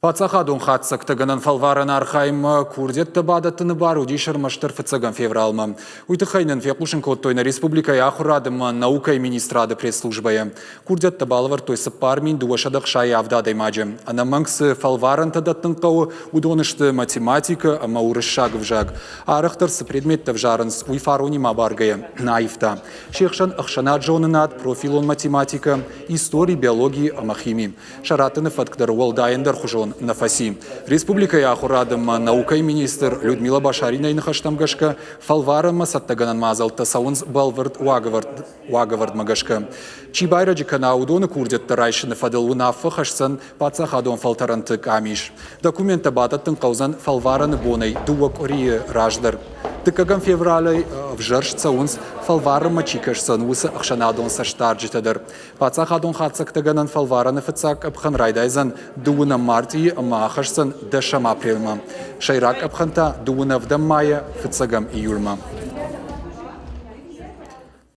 Паддзахадон хатдзӕгтӕгӕнӕн фӕлварӕн архайынмӕ курдиӕттӕ бадӕттыны бар уыдис ӕрмӕстдӕр фыццӕгӕм февралмӕ. Уый тыххӕй нын фехъусын кодтой нӕ республикӕйы ахуырад ӕмӕ наукӕйы министрады пресс-службӕйы. Курдиӕттӕ балӕвӕрдтой 4267 адӕймаджы. Ӕнӕмӕнг цы фӕлварӕнтӕ дӕттын хъӕуы, уыдон сты математикӕ ӕмӕ уырыссаг ӕвзаг. Арӕхдӕр цы предметтӕ ӕвзарынц, уый фаронимӕ абаргӕйӕ нӕ аивта. Се хсӕн ӕхсӕнад-зонынад, профилон математикӕ, истори, биологи ӕмӕ хими. Сӕ раттыны фӕтк дӕр уӕлдай ӕндӕрхуызон нӕ фӕци. Республикӕйы ахуырад ӕмӕ наукӕйы министр Людмила Башаринайы ныхӕстӕм гӕсгӕ, фӕлварӕнмӕ цӕттӕгӕнӕн мадзӕлттӕ цӕуынц бӕлвырд уагӕвӕрдмӕ гӕсгӕ. Чи байрӕджы кӕна, уыдоны курдиӕттӕ райсыны фӕдыл уынаффӕ хӕсдзӕн паддзахадон фӕлтӕрӕнты къамис. Документтӕ бадӕттын хъӕудзӕн фӕлварӕны бонӕй дыууӕ къуырийы раздӕр. Дыккӕгӕм февралӕй ӕвзӕрст цӕуынц, фӕлварынмӕ чи кӕсдзӕн, уыцы ӕхсӕнадон цӕстдарджытӕ дӕр. Паддзахадон хатдзӕгтӕгӕнӕн фӕлварӕны фыццаг къӕпхӕн райдайдзӕн дыууынӕм мартъийы ӕмӕ ахӕсдзӕн дӕсӕм апрелмӕ. Сӕйраг къӕпхӕн та дыууын ӕвдӕм майӕ фыццӕгӕм июльмӕ.